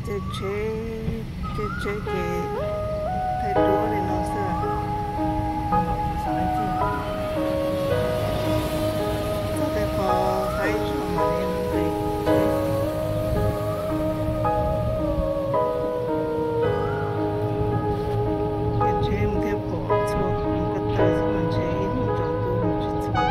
Caij tsheb, caij tsheb ces thaij duab li no xwb. Txog tej qho thaij zoo mam li mus nqis tsheb. Caij tsheb mus thiab pom txhua mus ko taw xwb mas ntshe ib hnub tsaus ntuj mus tsis txhua.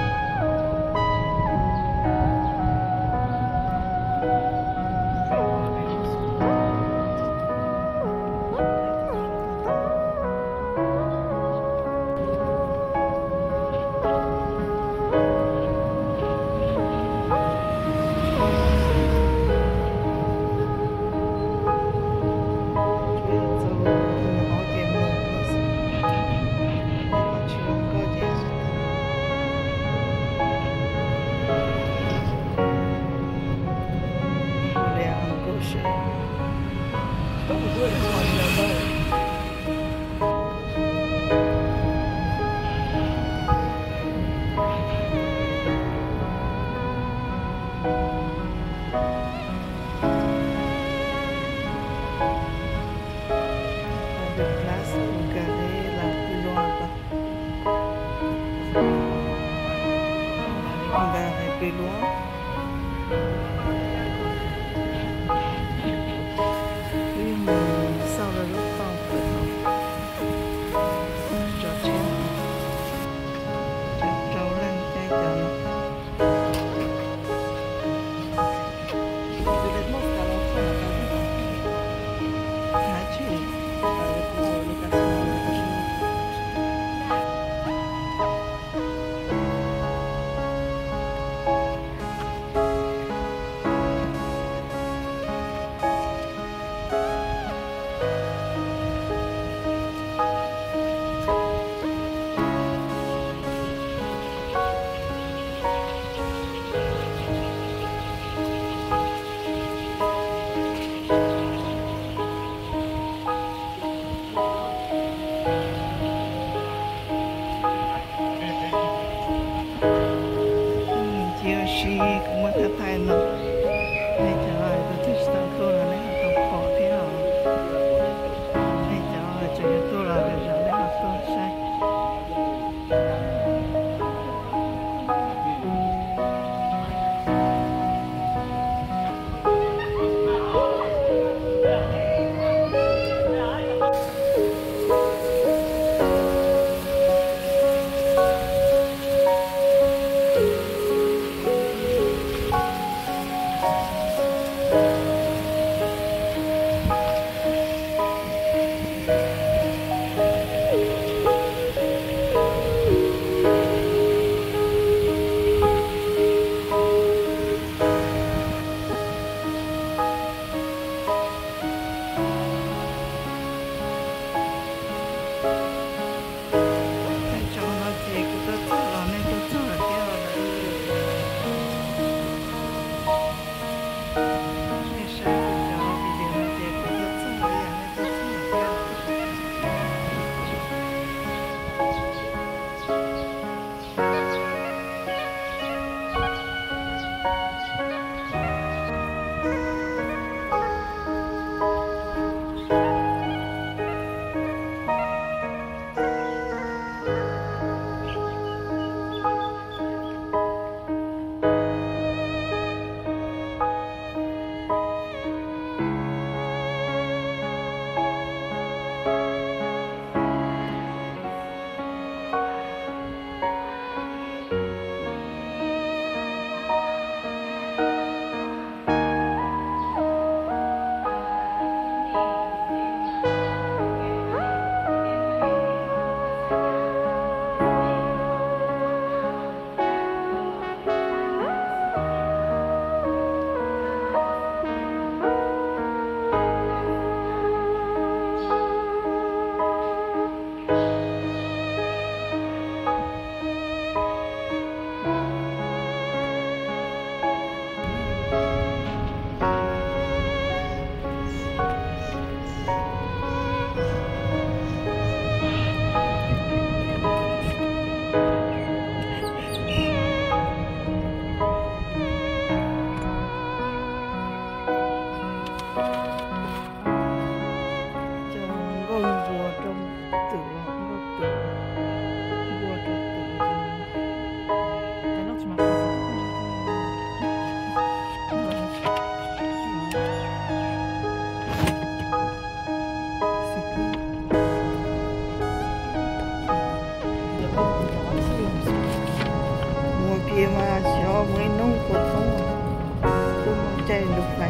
Las Vulgares, Las Pluas, Las Pluas. Wb mus xauj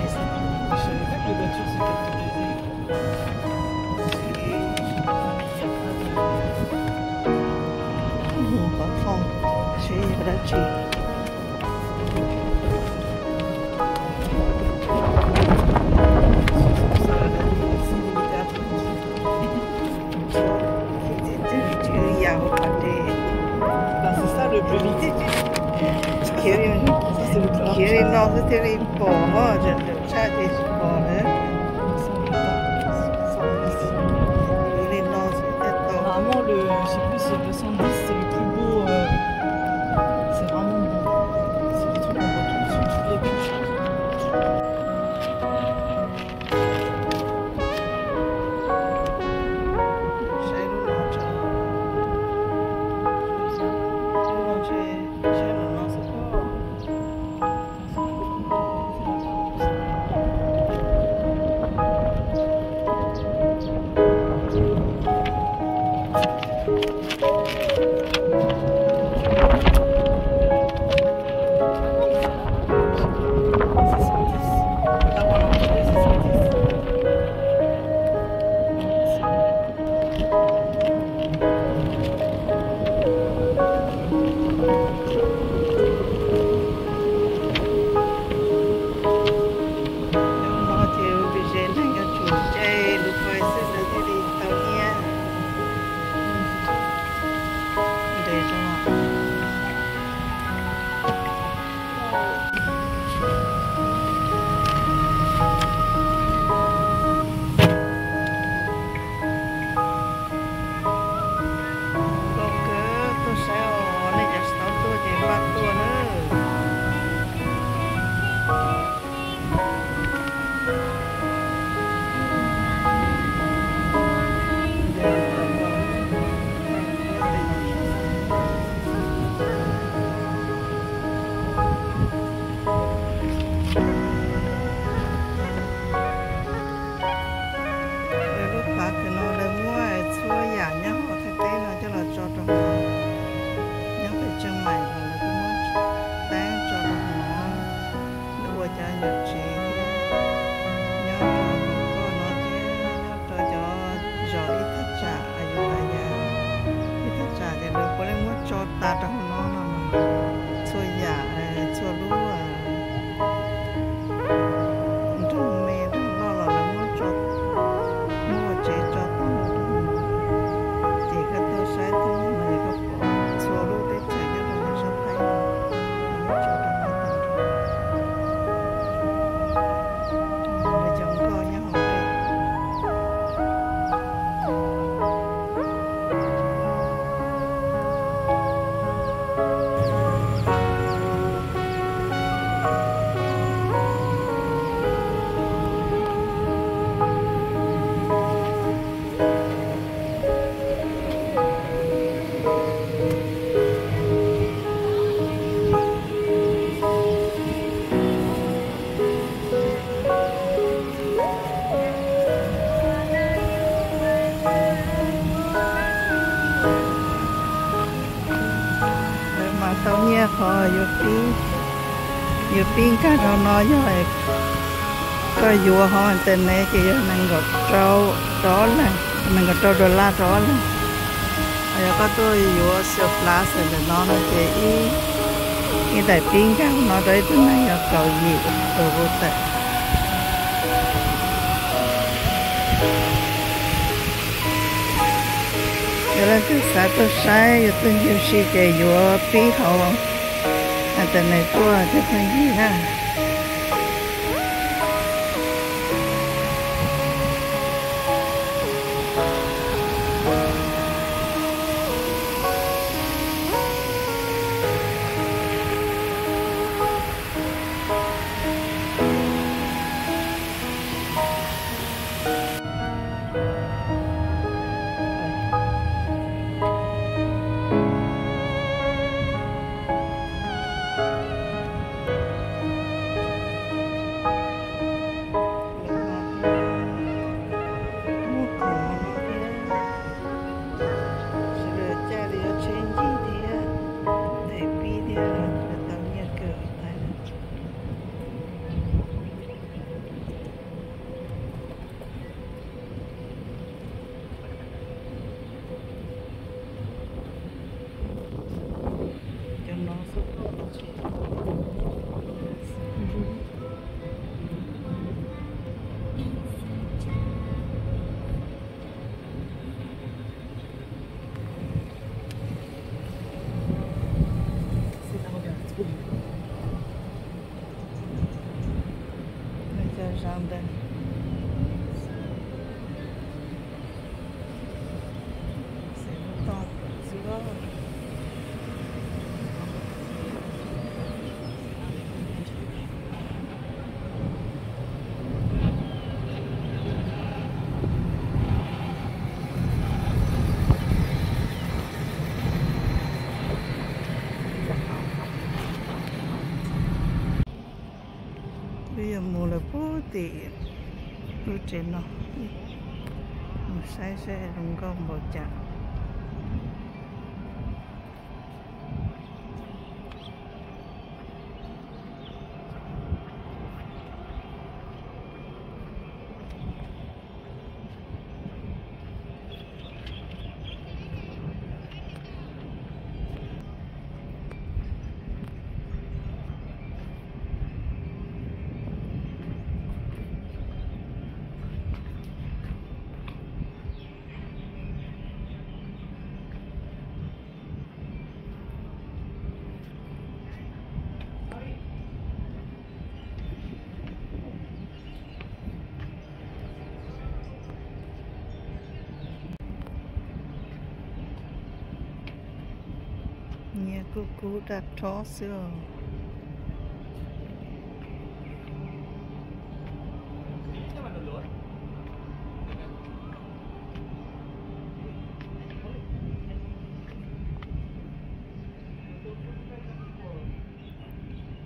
Je savais pas que les voitures se parquaient. Qhov thoj seb yog dab tsi. Khiav li no xwb thiaj li pom, tshaj ces tsis pom lawm. Khiav li no xwb thiaj tau. Apparemment, le, je sais plus si le cent dix, c'est le plus beau, euh, c'est vraiment beau. C'est des trucs qu'on retrouve sur toutes les planches. Saib lub no tso. Lub no ntshe saib lub no xwb pob. Ces lub pob zeb neeg yuav tsum caij lub pob zeb xwb lawv thiaj li tau nyiaj. Nres zoo. Nkauj kawg, tuaj saib os, nej cov tsis tau tuaj ces npaj tuaj nawb. Lawv lub park no lawv muab txhua yam nyob hauv ntiaj teb no coj los tso rau hauv no. Nyob pem Tsheej Maim los lawv kuj muab teeb tso rau hauv no, lawv ua cov nyuam tsev thiab. Nyob rau hauv ko no thiab, nyob rau cov zos ib thaj tsam, yus tas yam ib thaj tsam ces lawv puav leej muab tso tas rau hauv no no. Txhua yam, txhua lub nroog me nroog loj los lawv muab tso, muab ua tsev tso tag nrho rau hauv no. Ces koj tuaj saib thoob no es koj pom txhua lub teb chaws nyob rau hauv sab Thaib no, lawv muab tso rau hauv no tag nrho. Lawv cov nkoj nyob hauv dej. Lawv mas tau nyiaj qhov yuav pib, yuav pib nkag rau no yog koj yuav hauv internet ces yog nees nkaum rau, rau leej, nees nkaum rau dollar rau leej. Yog koj tuaj yuav xyuas plaza ntawm no no ces ib, ib daim pib nkag no rau ib tug neeg yog kaum yim tus ru tawm. Yog leej twg xav tuaj saib yus tug ncig si ces yuav pib hauv internet tuaj thiaj pheej yig na. Wb yuav mus lawm puag tim lub tsev no, mus saib saib zoo nkauj npaum cas. Nyiaj kuj kub daj rhob xwb os.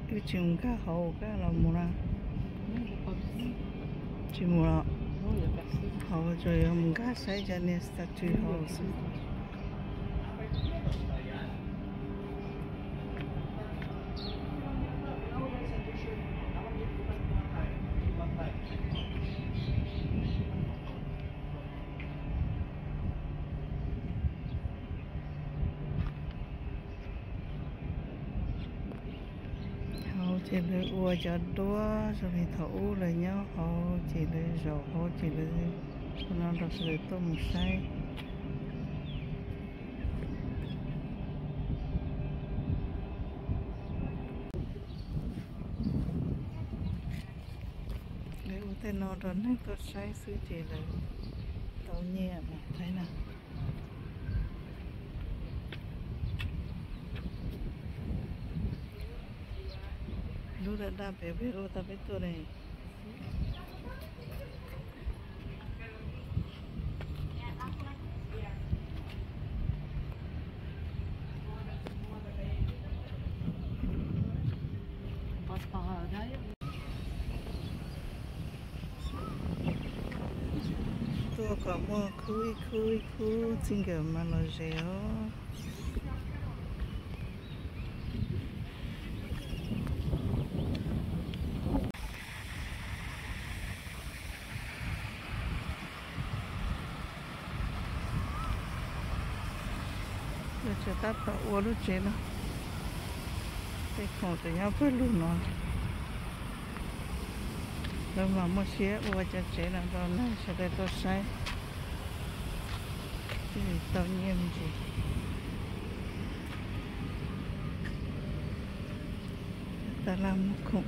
Wb tsis mus nkag hauv, koj los mus na? Tsis mus los? Hauv tsuas yuav mus nkag saib cov niag statue hauv xwb. Hauv ces lawv ua cov duab zoo li thaum ub lawv nyob hauv ces lawv zaum hauv ces lawv ua no rau sawv daws tuaj mus saib. Lawv ua tej no rau neeg tuaj saib xwb ces lawv tau nyiaj mas thiab na. Lub daj daj pem peb ua tau peb tuaj ne. Tuaj kom muaj khub ib khub ib khub txij nkawm mas los ze os. Lawv tseem tab tom ua lub tsev no, tej khoom tseem nyob pawg lug no. Lawv mam muaj siab ua cov tsev no rau neeg sawv daws tuaj saib, thiaj li tau nyiaj me ntsis. Tab laj muag khoom,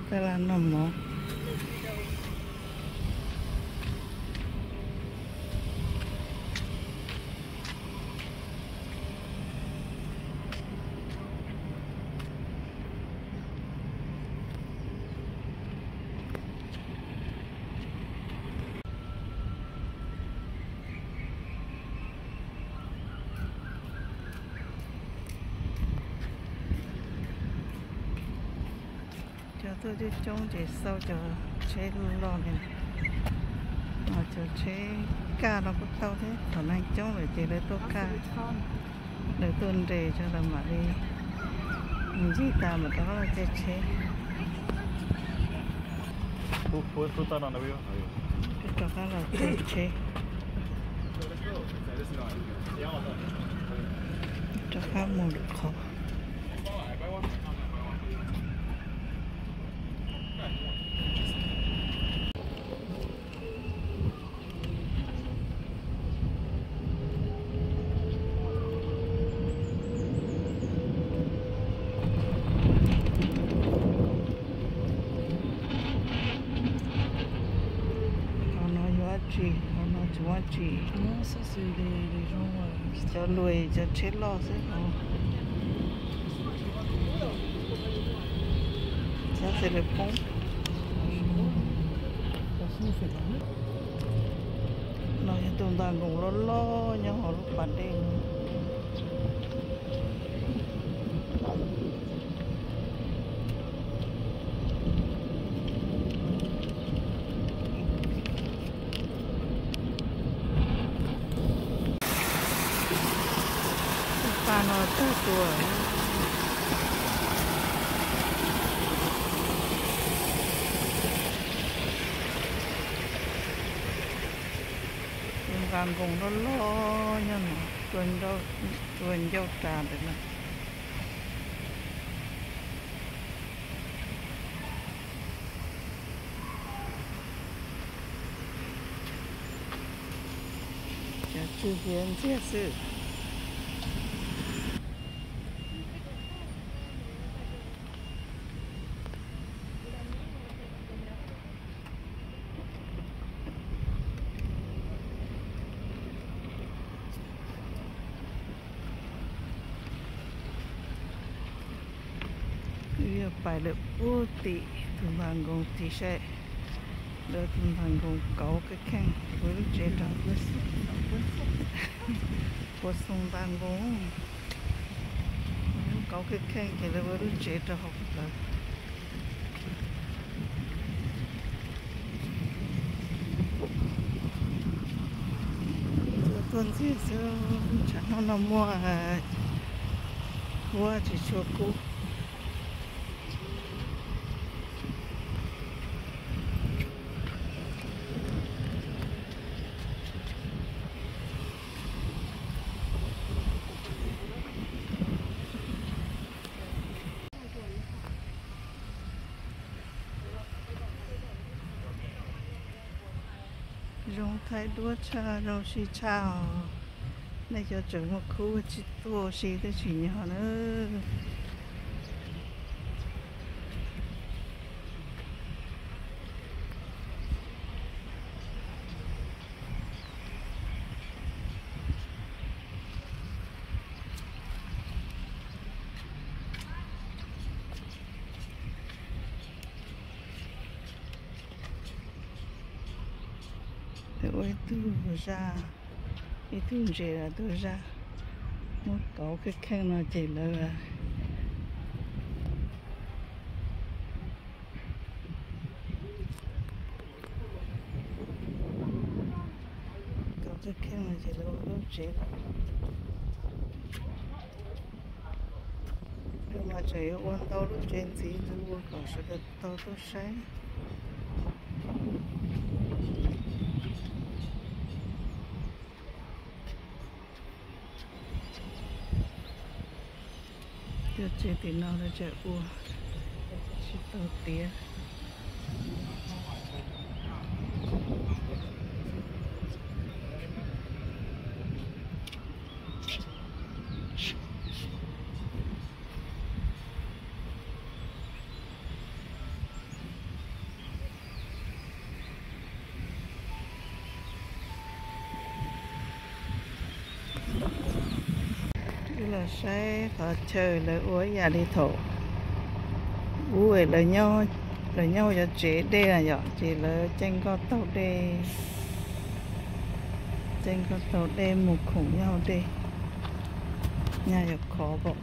tab laj noj mov. Cov tuaj coob coob ces xauj cov tsheb loj li, cov tsheb kaj no kuj tau thiab, thaum neeg coob lawm ces lawv tuaj kaj, lawv tuaj nres tso lawv mam li ncig tas mam rov qab los caij tsheb. Rov qab los caij tsheb, rov qab mus lwm qhov. Tsis, qhov no tsis muaj tsis. Cov luas cov tsheb loj xwb os. Xav xes lawv poob. No yog tus ntas nkoos loj loj nyob hauv lub pas dej no. Tus pa no tag tua. Tus ntas nkoos loj loj nyob no, tua ncauj ras ntawm no. Cov tswj hiav ntxiag xwb. Wb yuav pais lawm puag tim tus npas nkoos tid saib, lawv tus npas nkoos kauv kheej kheej, lawv lub tsev rau puag xoo npas nkoos, kauv kheej kheej ces lawv ua lub tsev rau hauv plawv. Tuaj ntxiag xwb, tsam hnub no muaj huab tsis tshua kub. Zoo thaij duab tshaj, zoo sib tshaj os. Nej cov tseem muaj khub tsis tuaj ua si twb tsim nyog na. Ua ib tug zaj, ib tug ntses los tus zaj, muab kauv kheej kheej no ces lawv kauv kheej kheej no ces lawv ua lub tsev. Lawv mas tseem yuav ua ntau lub tsev ntxiv ua kom sawv daws tau tuaj saib. Cov tsev tim no lawv tseem ua tsis tau tiav. Wb los saib qhov chaw lawv ua ib yam li thaum ub lawv nyob hauv cov tsev dej na yom, ces lawv caij nkoj taug dej, caij nkoj taug dej mus khoom nyob hauv dej, nyaj yuav khov pom.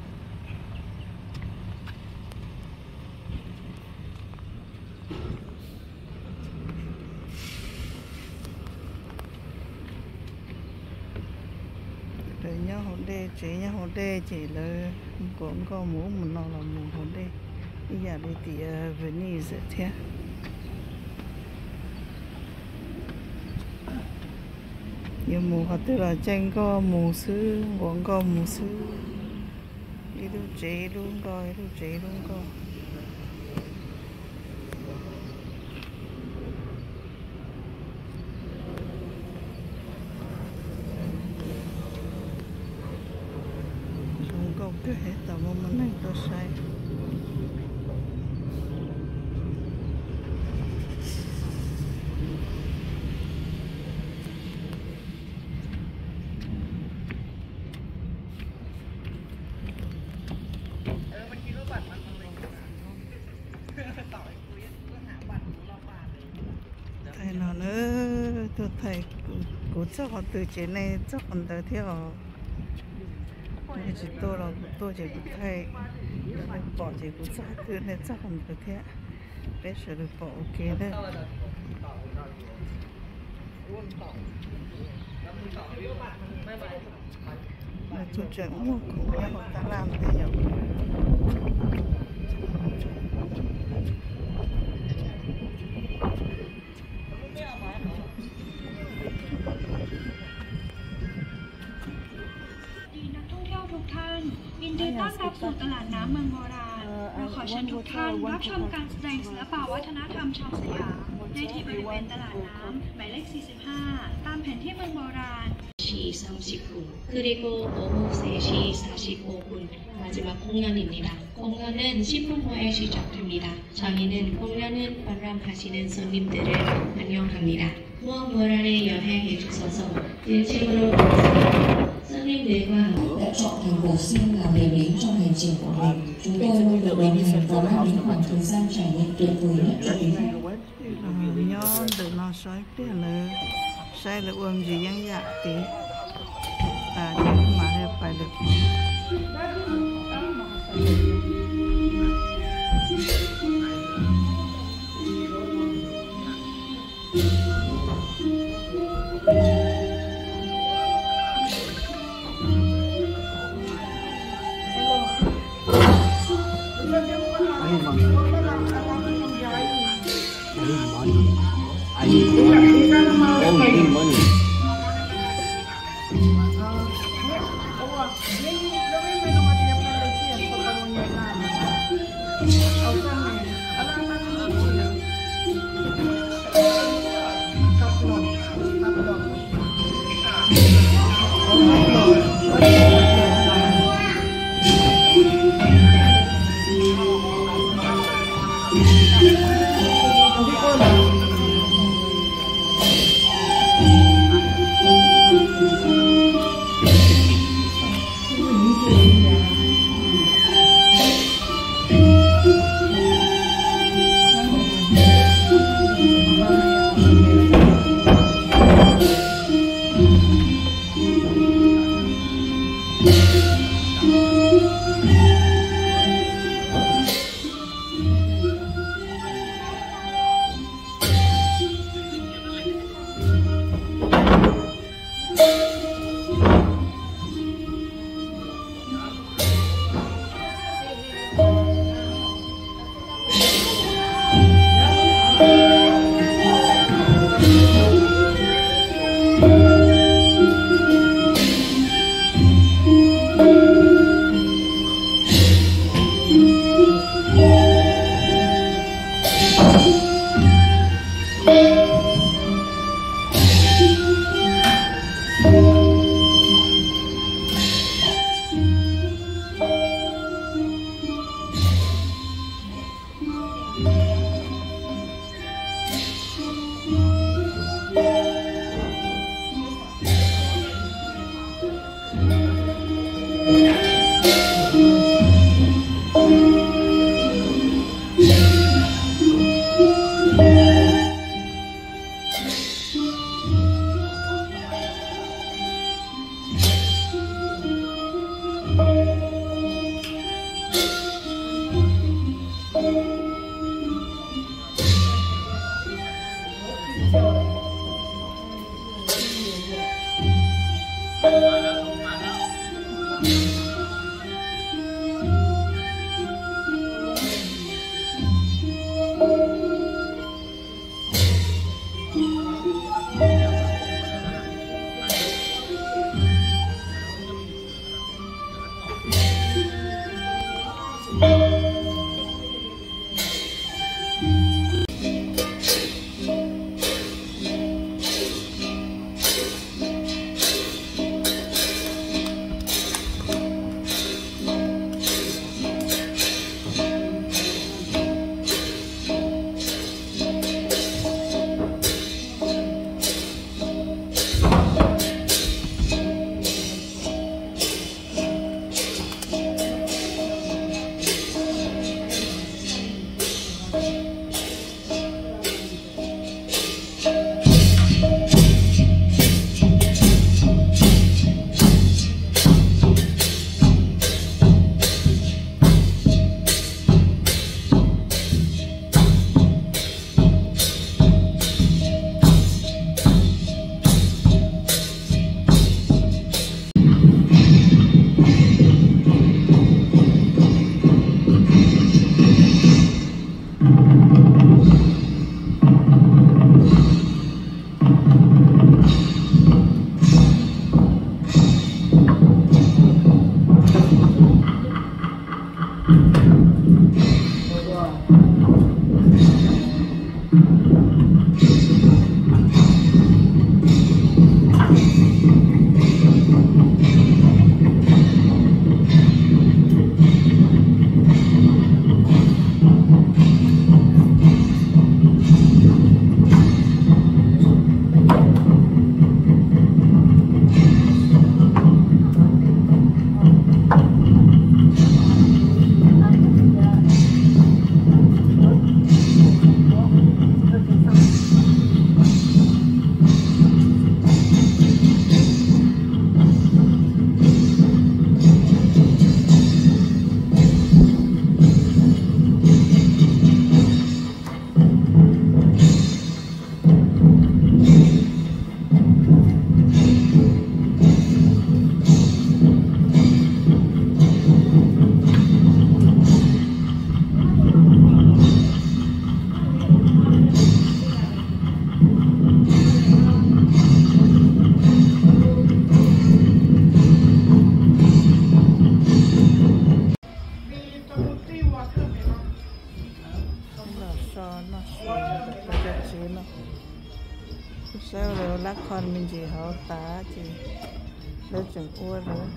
Lawv nyob hauv dej, tsev nyob hauv dej ces lawv nquav nkoj mus ub mus no los mus hauv dej ib yam li tias Venice thiab. Yuav mus qhov twg los caij nkoj mus xwb, nquav nkoj mus xwb. Ib lub tsev ib lub nkoj, ib lub tsev ib lub nkoj. Zoo nkauj kawg, tau muaj muaj neeg tuaj saib. No na, tuaj thaij kuv txoj qhov twg ces nej txoj qhov ntawd thiab os. Nej tsis tuaj los kuv tuaj ces kuv thaij, nej pom ces kuv txoj qhov twg nej txoj qhov ntawd thiab. Peb sawv daws pom ua ke na. Nws kuj tseem muaj khoom nyob hauv tab laj thiab yom.นักท่องเที่ยวทุกท่าน ยินดีต้อนรับสู่ตลาดน้ำเมืองโบราณ เราขอเชิญทุกท่านรับชมการแสดงศิลปะวัฒนธรรมชาวสยาม ได้ที่บริเวณตลาดน้ำ หมายเลข สี่สิบห้า ตามแผนที่เมืองโบราณ สี่ สามสิบ 분, 그리고 오후 세 시 사십오 분 마지막 공연입니다. 공연은 십 분 후에 시작됩니다. 저희는 공연을 관람하시는 손님들을 환영합니다. 무한보라를 여행해 주셔서 진심으로 감사합니다. 손님들과 đã chọn thành phố Sim làm điểm đến trong hành trình của mình. Chúng tôi luôn được đồng hành và mang đến khoảng thời gian trải nghiệm tuyệt vời nhất cho quý khách. Nyob ntawm no saib ib pliag lawv, saib lawv ua ntsis yeeb yam tid, tas ces mam li pais lawm. I need money. I need money. Oh, you need money. No, saib lawv lab khon me ntsis hauv tas ces lawv tseem ua lawv,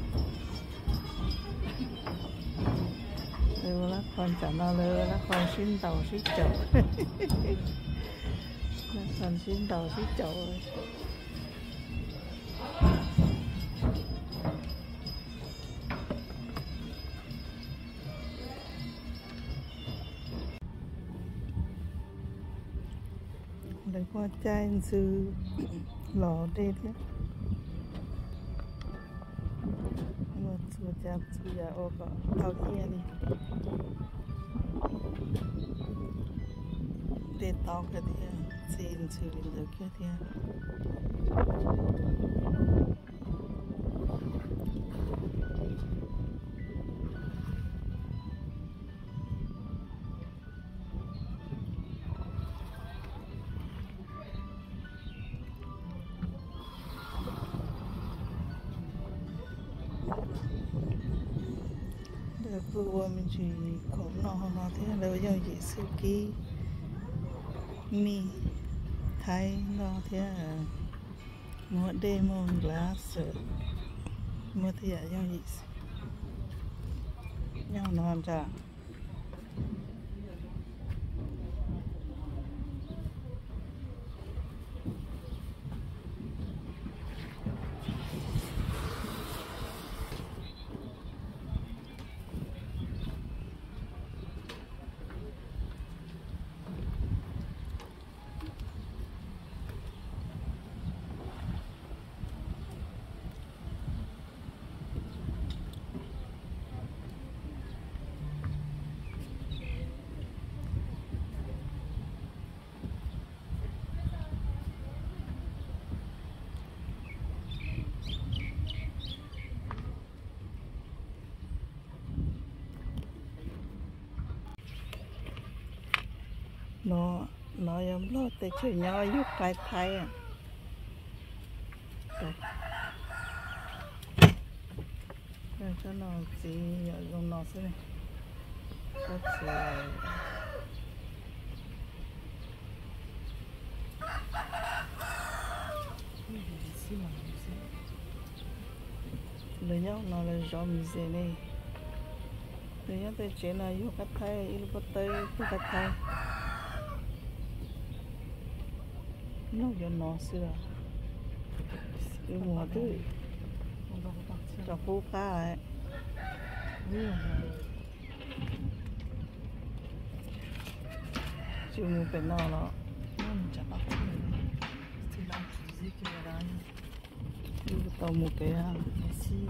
lawv ua lab khon, tsam no lawv ua lab khon sib ntaus sib caum, lab khon sib ntaus sib caum. Lawv kuj caij ntxhw los dej thiab. Ua txhua tsav txhua yam ua kom tau nyiaj li. Dej tau kawg thiab, txi ntxhw li ntawd kawg thiab. Lawv kuj ua me ntsis khoom noj no thiab, lawv yooj yim xwb, kib mij thaib noj thiab, muag dej muag nplav xwb, muag tej yam yooj yim xwb. Nyob no nram No, no yog Nplog tes tsawg nyob yug qaib thaib. Tsob no txiv yog zoo no xwb ne. Tsob txiv lawv nyob no lawv zov mus ze ne. Lawv nyob tej tsev no yug qab thaib, ib lub pob tawb yug qab thaib. Noj cov no xwb os. Wb mus twb rau qub qab lawm. Tsis mus pem no los? Wb tau mus pem.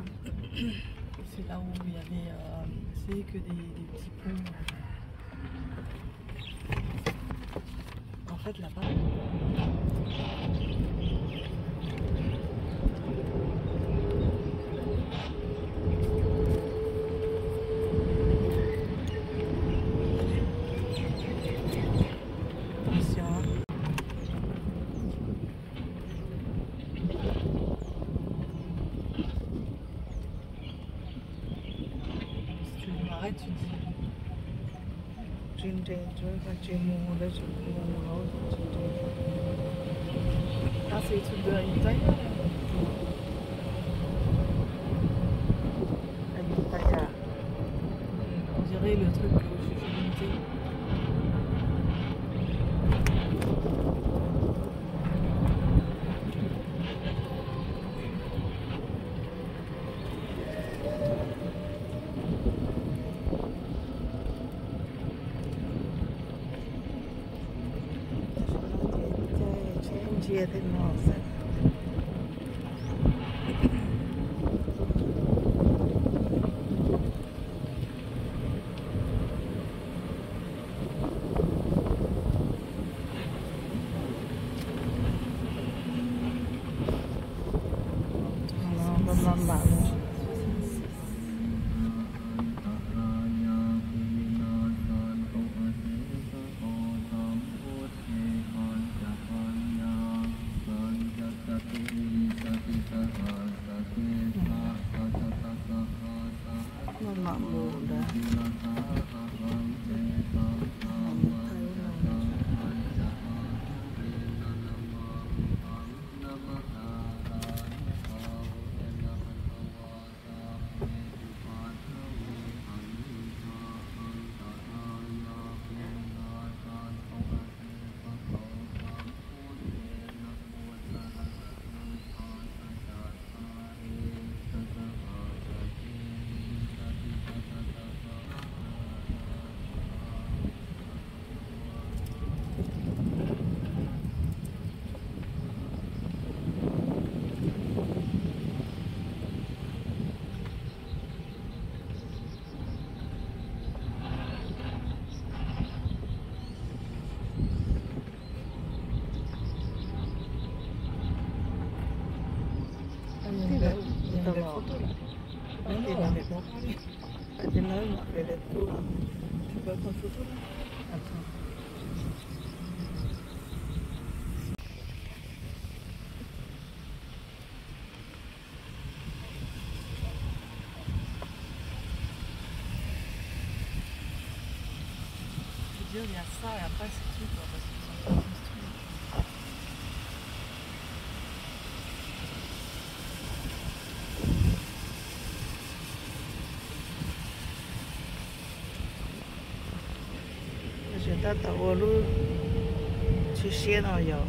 Tsis nres, tsis mus, lawv tsis mus hauv, tsis nres. Ah, c'est une truc de Ayutthaya, là. Ayutthaya. On dirait le truc que j'ai vu monter. Ntsia tej no xwb. Je veux dire, il y a ça, et après, c'est tout, quoi, parce qu'ils ont pas construit. Tab sis tab tom ua lub siab siab no yog,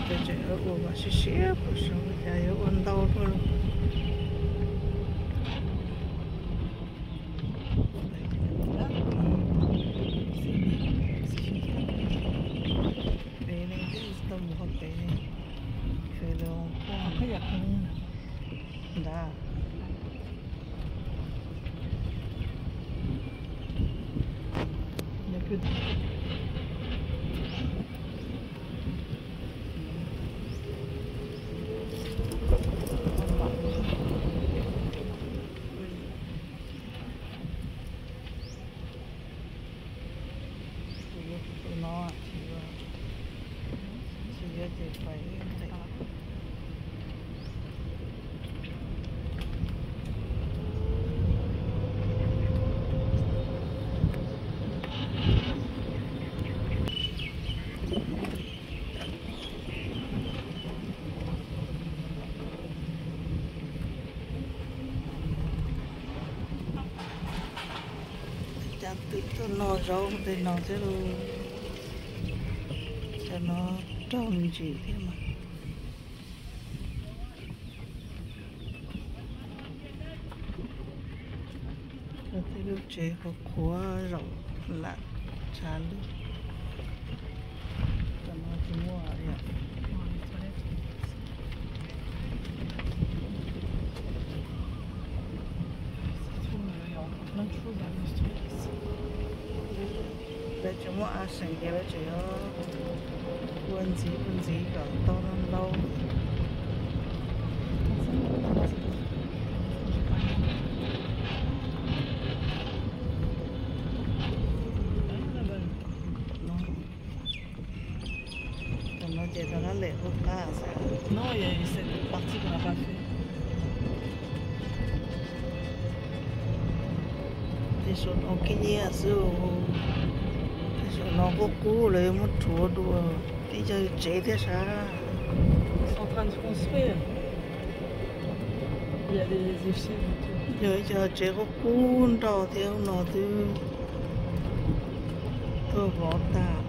ces tseem ua kom siab siab pem saud, cas yuav ua ntau luaj. Pem ne twb tsis tau mus qhov pem ne, pem los ntawd. Tus no tsis yuav, tsis yuav ces pais ib nqes. Cas twb tuaj no zaub tej no thiab lauj. Cov no raug me ntsis thiab mas. Tej lub tsev qhuav qhuav zaum lam tshav ntuj. Cov no tsis muaj li. Lawv tsis muaj a seem ces lawv tseem ua ntxiv ua ntxiv kom tau ntau. Tam no ces rov qab lem qub qab xwb. Tej saum no khib nyiab xwb. Tej saum no qub qub lawv yuav muab rhuav dua. Ib co tsev thiab sav. Yog ib co tsev qub qub nroj thiab no twb tuaj vov tag.